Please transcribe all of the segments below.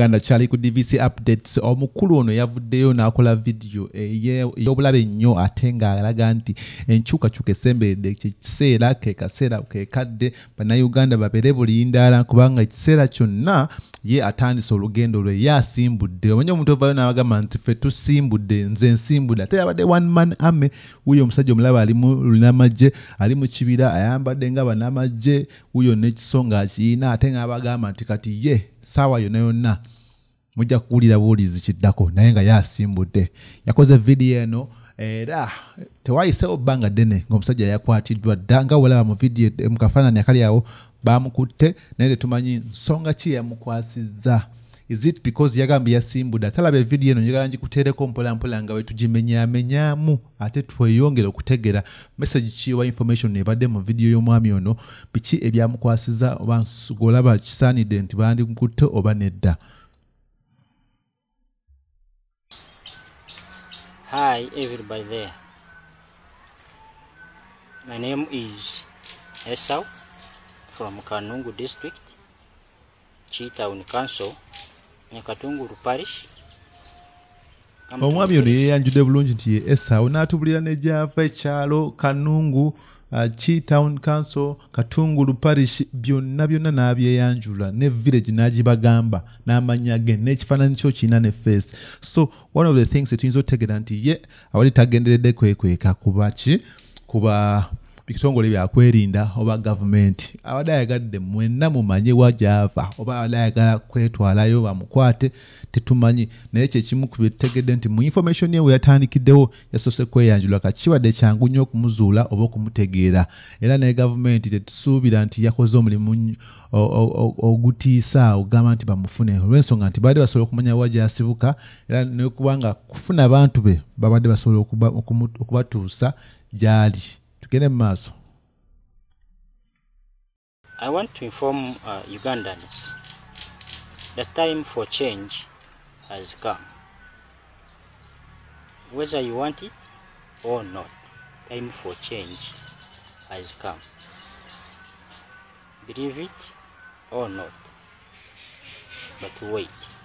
Bannayuganda kyali ku DVC updates. Omukulu ono yavuddeyo n'akola vidiyo ey'obulabe ennyo, ate ng'alaga nti enkyukakyuka esemberedde, kyekiseera ke kaseera ke kadde Bannayuganda babeere bulindaala, kubanga ekiseera kyonna ye atandise olugendo lwe, ye asimbudde. Omanyi omuntu ovaayo n'abagamba nti ffe tusimbudde, nze nsimbudde, ate yabadde one man army. Wuuyo omusajja omulaba ali mu lunamagye, ali mu kibira, ayambadde nga bannamagye, wuuyo n'ekiso ng'akiyina, ate ng'abagamba nti kati ye saawa yonna yonna mujja kuwulira buwulizi kiddako, naye nga yasimbudde. Yakoze vidiyo eno era tewayiseewo bbanga ddene ng'omusajja yakwatiddwa dda, nga wolaba mu vidiyo mu kafaananyi akali awo bamukutte, naye tetumanyi nsonga ki yamukwasizza. Is it because yagambye yasimbudde? Atalaba evidiyo eno njagala ngikuteereko mpola mpola nga bwe tugimenyaamenyaamu, ate tweyongere okutegeera message ki oba information ebadde mu vidiyo y'omwami ono, biki ebyamukwasizza, oba golaba kisaanidde nti bandimukutte oba nedda. Hi everybody there. My name is Esau from Kanungu District, Chi Town Council, Nyakatunguru Parish. Omwami ono yeeyanjudde bulungi nti ye Esau, n'atubulira ne gy'ava, ekyalo Kanungu, Chi Town Council, Katunguru Parish, byonna byonna n'abyeyanjula, ne village n'agibagamba n'amannya ge n'ekifaananyi kyo kirina ne face. So one of the things etuyinza okutegeera nti ye awali tagenderedde kwekweka kuba ki, kuba bitongole byakwerinda oba gavumenti, abadde ayagadde mwenna mumanye wa gy'ava, oba abadde ayagala kwetwalayo bamukwate tetumanyi. Naye kyekimu ku byetutegedde nti mu information ye we yatandikiddewo yasoose kweyanjula, kakibadde kyangu nnyo okumuzuula oba okumutegeera. Era ne gavumenti tetusuubira nti yakoze omulimu ogutiisa ogamba nti bamufune, olw'ensonga nti babadde basobola okumanya wa gy'asibuka, era nekubanga kufuna abantu be babadde basobola okubatuusa gy'ali. Tugende mu maaso. I want to inform Ugandans the time for change has come. Whether you want it or not, time for change has come. Believe it or not, but wait.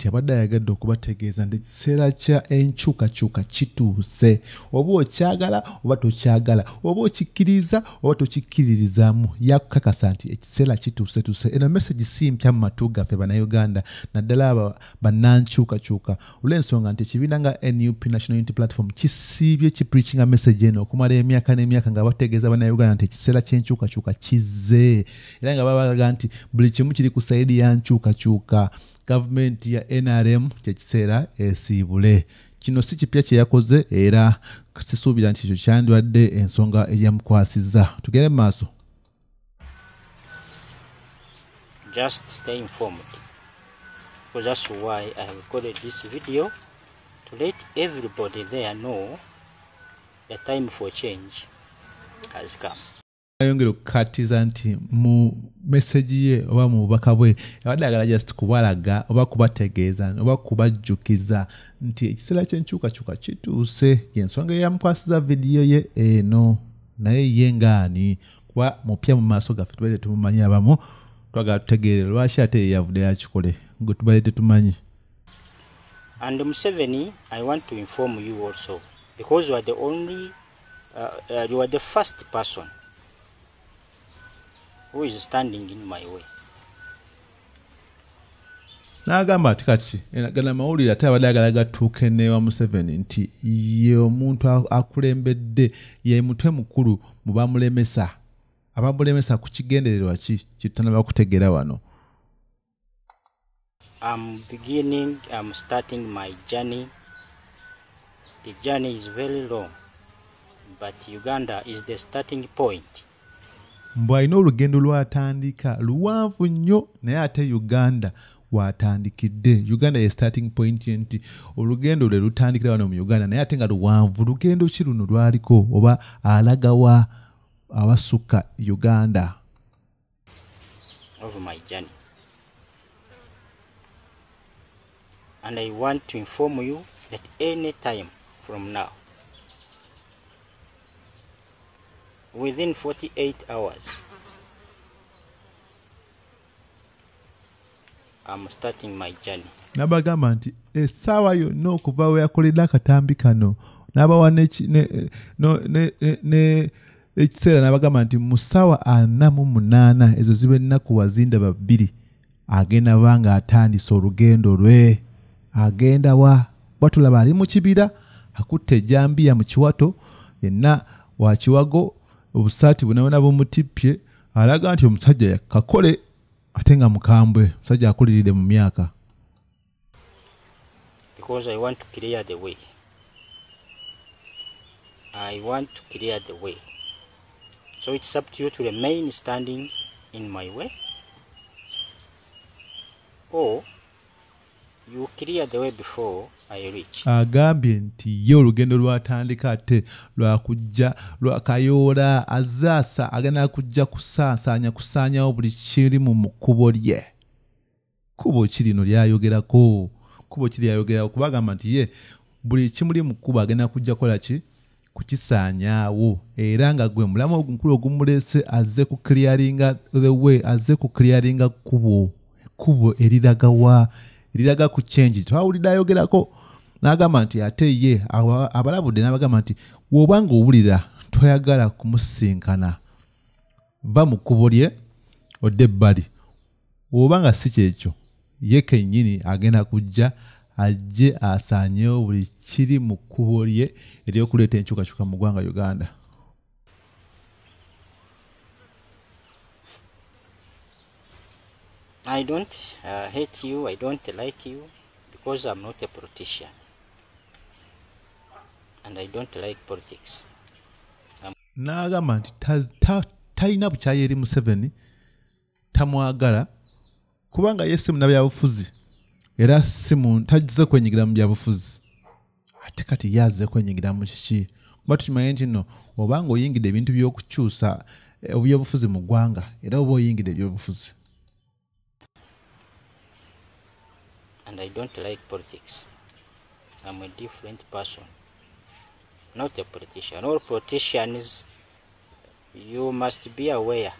Abadde ayagadde okubategeeza nti ekiseera kya enkyukakyuka kituuse, oba okyagala oba tokyagala, oba okikkiriza oba tokikkiririzaamu, yakukakasa nti ekiseera kituuse tuse. Eno message si mpya mu matu gaffe Bannayuganda, naddala abo bannankyukakyuka, olw'ensonga nti ekibiina nga NUP, National Unity Platform, kisiibye kipreachinga message eno okumala emyaka n'emyaka, nga bategeeza Bannayuganda nti ekiseera ky'enkyukakyuka kizze, era nga babalaga nti buli kimu kiri ku sayidi ya nkyukakyuka. Gavumenti ya NRM kyekiseera esiibule. Kino si kipya kye yakoze, era sisuubira nti ekyo kyandibadde ensonga eyamukwasizza. Tugende mu maaso. Just stay informed, because that's why I have recorded this video, to let everybody there know the time for change has come. Ayongera okukatiza nti mu message ye oba mu bubaka bwe abadde ayagala just kubalaga oba kubategeeza oba kubajjukiza nti ekiseera ky'enkyukakyuka kituuse, y'ensonga eyamukwasiza vidiyo ye eno. Naye ye ng'ani, kuba mupya mu maaso gaffe, tubaire tumumanyi, abamu twagala tutegeere lwaki ate ye yavudde yakikole gwe tubaire tetumanyi. And Museveni, I want to inform you also, because you are the only, you are the first person who is standing in my way. N'agamba ati kati gana mawulire ate abadde ayagala gatuuke ne wa Museveni nti ye omuntu akulembedde, ye mutwe mukulu mu bamulemesa, abamulemesa ku kigendererwa ki kyetutanaba kutegeera wano. I'm starting my journey. The journey is very long, but Uganda is the starting point. Mbu alina olugendo lw'atandika luwanvu nnyo, naye ate Uganda watandikidde. Uganda ye starting point nti olugendo lwe lutandikira wano mu Uganda, naye ate nga luwanvu. Lugendo ki luno lwaliko oba alagawa awasukka Uganda? Of my journey. And I want to inform you that any time from now, within 48 hours, I'm starting my journey. N'abagamba nti essaawa yonna okuva we yakoledde akatambi kano n'abawa ekiseera n'abagamba nti mu ssaawa 48 ezo ziba ennaku wazindaba 2 agenda banga atandise olugendo lwe. Agenda wa batulaba ali mu kibira akutte ejjambiya mu kiwato yenna wa kiwago obusaati bunabona bumutippye alaga nti omusajja yakakole ate nga mukambwe omusajja akuliridde mu myaka. Because I want to clear the way. I want to clear the way. So it's up to you to remain standing in my way, or you clear the way before I reach. Agambye nti ye olugendo lwatandika ate lwakujja lwakayoola azaasa agenda kujja kusaasaanya kusaanyawo buli kiri mu kkubo lye. Kkubo ki lino lyayogerako? Kkubo ki lyayogerako? Kubagamba nti ye buli kimuli mu kkubo agenda kujja kukola ki? Kukisaanyaawo. Era nga gwe mulamu omukulu ogumuleese azze ku clearinga the way, azze ku clearinga kkubo. Kkubo eriraga wa? Eriraga ku change. Twawulidde ayogerako n'agamba nti ate ye abalabudde n'abagamba nti bw'oba ng'owulira toyagala kumusinkana va mu kkubo lye odde ebbali, bw'oba nga si kyekyo ye kennyini agenda kujja ajje asaanyewo buli kiri mu kkubo lye ery'okuleeta enkyukakyuka mu ggwanga Uganda. I don't hate you, I don't like you, because I'm not a politician. And I don't like politics. N'agamba nti talina bukyayi eri Museveni, tamwagala, kubanga ye si munnabyabufuzi era si tajja kwenyigira mu byabufuzi. Ate kati ye azze kwenyigira mu kiki? Kuba tukimanye nti nno obanga oyingidde ebintu by'okukyusa ebyobufuzi mu ggwanga era oba oyingidde ebyobufuzi. And I don't like politics. I'm a different person, not a politician. All politicians, you must be aware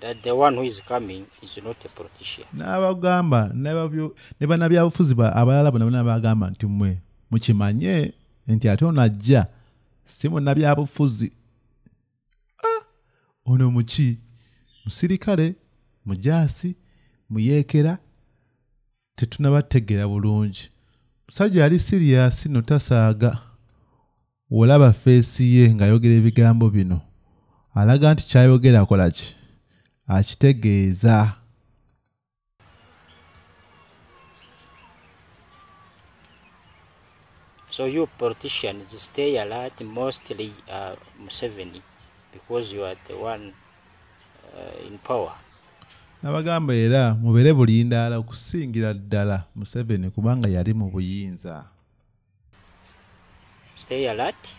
that the one who is coming is not a politician. N'abagamba ne bannabyabufuzi abalala bonna bonna bagamba nti mmwe mukimanye nti ate ono ajja si munnabyabufuzi. Ono muki? Musirikale, mujaasi, muyeekera, tetunabategeera bulungi. Musajja ali serious no tasaaga. Olaba feesi ye ng'ayogera ebigambo bino alaga nti kyayogera akola ki? Akitegeeza. So you politicians stay alert, mostly Museveni, because you are the one in power. N'abagamba era mubeere bulindaala okusingira ddala Museveni kubanga yali mu buyinza. Stay alert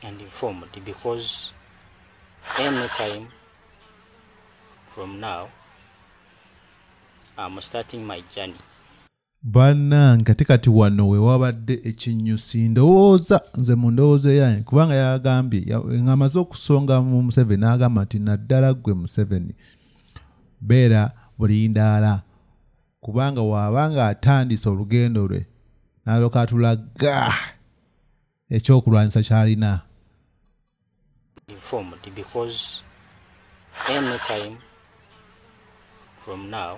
and informed, because any time from now I'm starting my journey. Bannange ate kati wano we wabadde ekinyusi ndowooza nze mu ndowooza eyange kubanga yagambye ng'amaze okusonga mu Museveni n'agamba nti naddala ggwe Museveni beera bulindaala kubanga waabanga atandise olugendo lwe n'alyoka atulaga ekyokulwanyisa ky'alina. Informed, because any time from now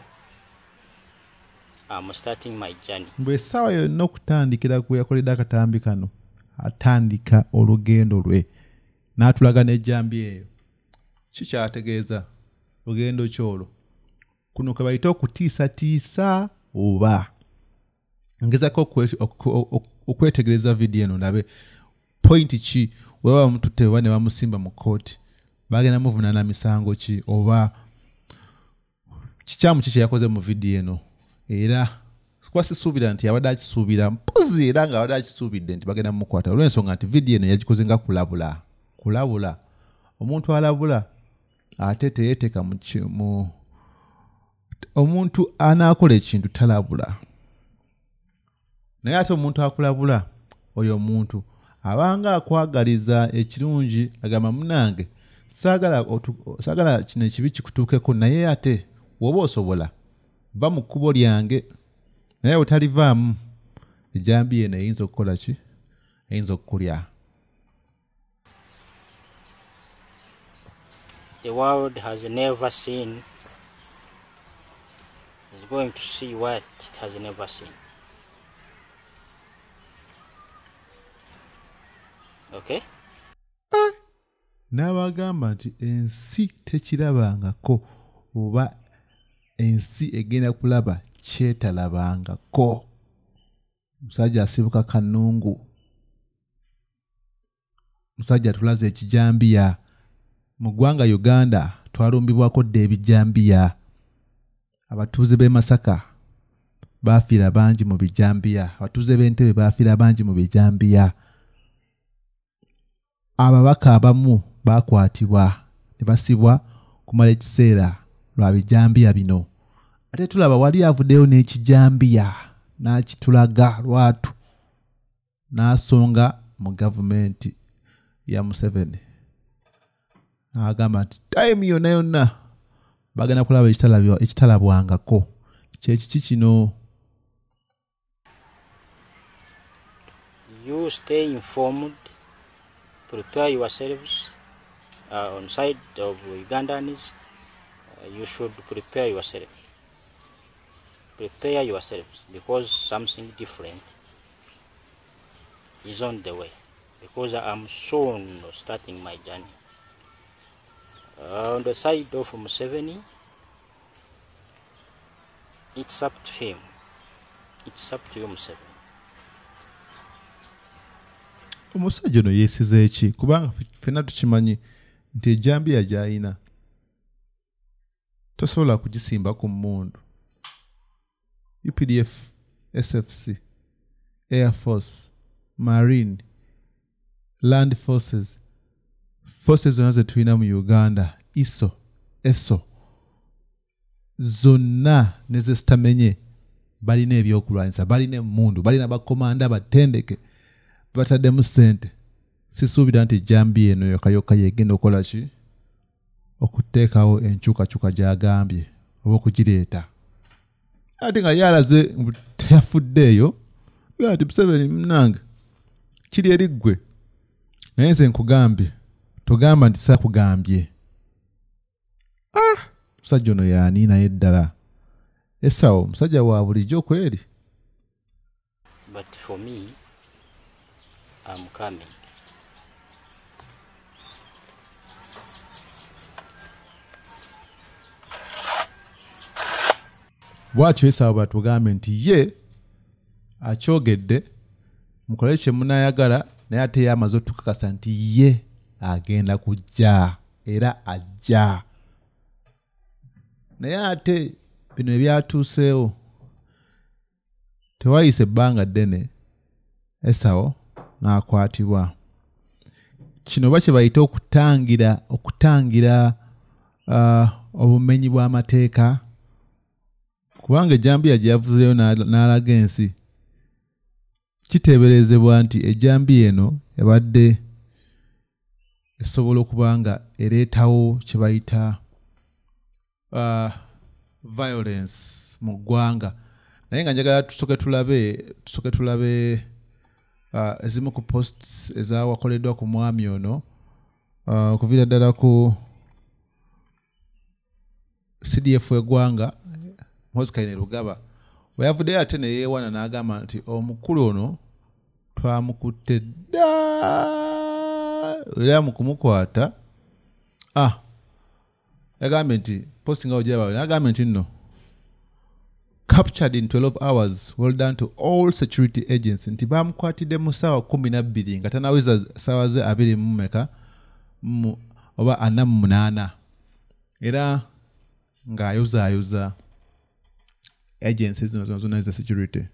I'm starting my journey. Bwe essaawa yonna okutandikira ku yakoledde akatambi kano atandika olugendo lwe n'atulaga n'ejjambi eyo. Kikyategeeza lugendo kyolwo kuno kwe bayita okutiisatiisa oba ngezaako okwetegereza vidiyo eno ndabe point ki weba bamututte oba ne bamusimba mu kkooti bagenda muvunaana misango ki oba kikyamu ki kye yakoze mu vidiyo eno. Era kuba sisuubira nti abadde akisuubira mpozi era nga abadde akisuubidde nti bagenda mumukwata olw'ensonga nti vidiyo eno yagikoze nga kulabula. Kulabula omuntu alabula ate teyeteeka mu omuntu anaakola ekintu talabula, naye ate omuntu akulabula oyo omuntu abanga akwagaliza ekirungi agamba munnange Saagala kino ekibi kikutuukeko, naye ate woba osobola va mu kkubo lyange, naye otalivaamu ejjambiya eno eyinza okukola ki? Eyinza okukulya. The world has never seen, is going to see what it has never seen. Okay? N'abagamba nti ensi tekirabangako, oba ensi egenda kulaba kyetalabangako. Musajja asibuka Kanungu, musajja tulaze ekijambiya. Mu ggwanga Uganda twalumbibwako dda ebijambiya. Abatuuze b'e Masaka baafiira bangi mu bijambiya, abatuuze b'Entebbe baafiira bangi mu bijambiya. Ababaka abamu baakwatibwa ne basibwa kumala ekiseera lwa bijambiya bino. Ate tulaba wali avuddeyo n'ekijambiya n'akitulaga lwatu n'asonga mu gavumenti ya Museveni. Agamba nti time yonna yonna bagenda kulaba ekitalabwangako. Kyekiki kino? You stay informed, prepare yourselves. On side of Ugandans, you should prepare yourself. Prepare yourselves because something different is on the way. Because I am soon starting my journey. On the side of Museveni, it's up to him. It's up to you, Museveni. Omusajja ono yeesize ki? Kubanga ffenna tukimanyi nti ejjambiya gy'alina tosobola kugisimba ku mmundu. UPDF, SFC, Air Force, Marine, Land Forces, forces zonna ze tulina mu Uganda, ISO, ESO, zonna ne ze zitamenye balina ebyokulwanyisa, balina emmundu, balina bakomanda batendeke, bataddemu ssente. Sisuubira nti ejjambiya eno yokka yokka yegenda okukola ki? Okuteekawo enkyukakyuka gy'agambye oba okugireeta. Ate nga yalaze teyafuddeeyo, nti Museveni munnange kiri eri ggwe, naye nze nkugambye, togamba nti saakugambye. Musajja ono yaani naye ddala? Esawo musajja wa bulijjo kweri. But for me, I'm coming. Bw'atyo Esawo bw'atugambye nti ye akyogedde, mukole kye munaayagala, naye ate ye amaze otukakasa nti ye agenda kujja era ajja. Naye ate bino ebyatuuseewo tewayise ebbanga ddene Esawo n'akwatibwa. Kino oba kye bayita okutangira obumenyi bw'amateeka, kubanga ejjambiya gye yavuzeeyo n'alaga ensi. Kiteeberezebwa nti ejjambiya eno ebadde esobola okuba nga ereetawo kye bayita violence mu ggwanga. Naye nga njagala tusooke tulabe ezimu ku posts ezawakoleddwa ku mwami ono, okuviira ddala ku CDF eggwanga Muhoozi Kainerugaba. Bwe yavuddeyo ate ne yeewaana n'agamba nti omukulu ono twamukutte dda, era mu kumukwata yagambye nti posting awo gy'abawe, n'agambye nti nno captured in 12 hours, well done to all security agents, nti bamukwatidde mu ssaawa 12 nga tanaweza ssaawa ze 20 oba 48, era ng'ayozaayoza agencies zino zonna eza security.